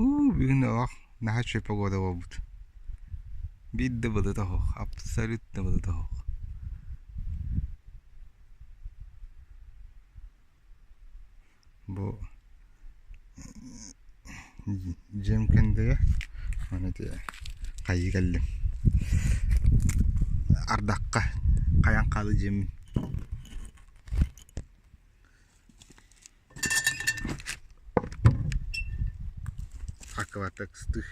Уу, бүгүн олох наһаа үчүгэй погода буолбут. Биир да былыта суох, абсолютно былыта суох. Бу дьиэм кэннигэ аны ити хайыы кэллим. Ардахха хайан хаалыы дьиэм Акватекстыы.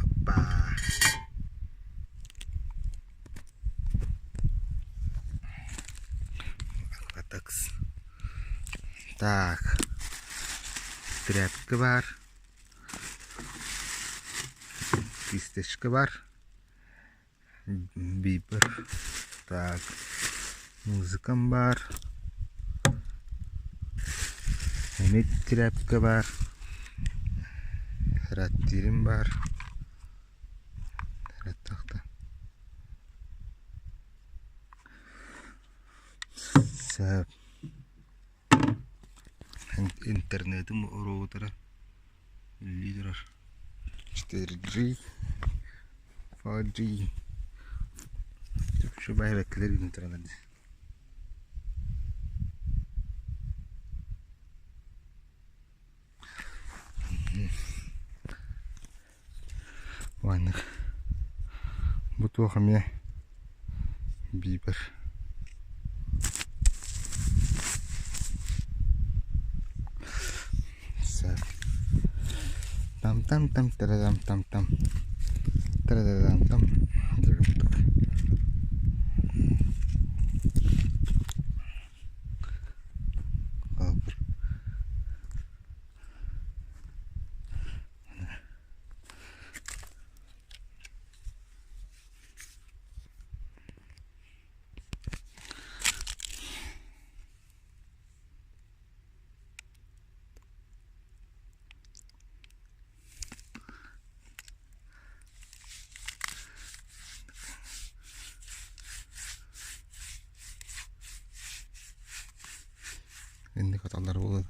Оппа. Акватекс. Так. Тряпка бар. Кисточка бар. Бипер. Так. Музыкам баар. Эмиэ тряпка баар. Раттирим баар. Раттахта. Сөп. Интернетим роутера лидер 4G, 4G. Şu бэккилер үүнэн тураллар дии. Маннык бу туох эмиэ биибэр Там там там тарадам там там тарадам там Инник аталлар буолуо.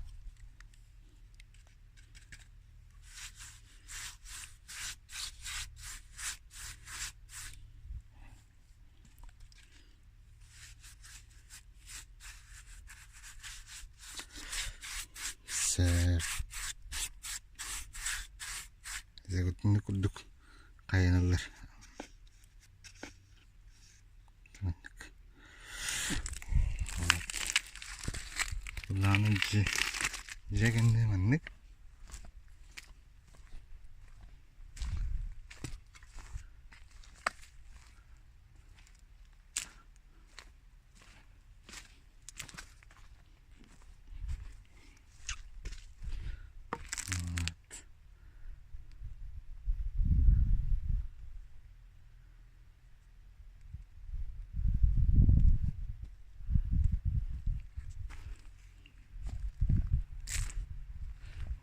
Сэр. Итинник курдук хайаналлар. Былаанын дьиэ дьиэ кэннэ маннык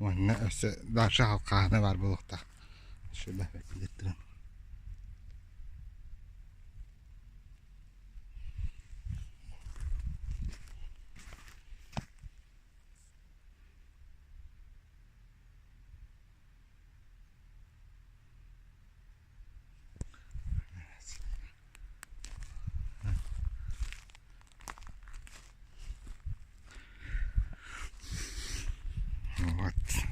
Уонна өссө дальше халкаана баар буолуохтаах. Вот.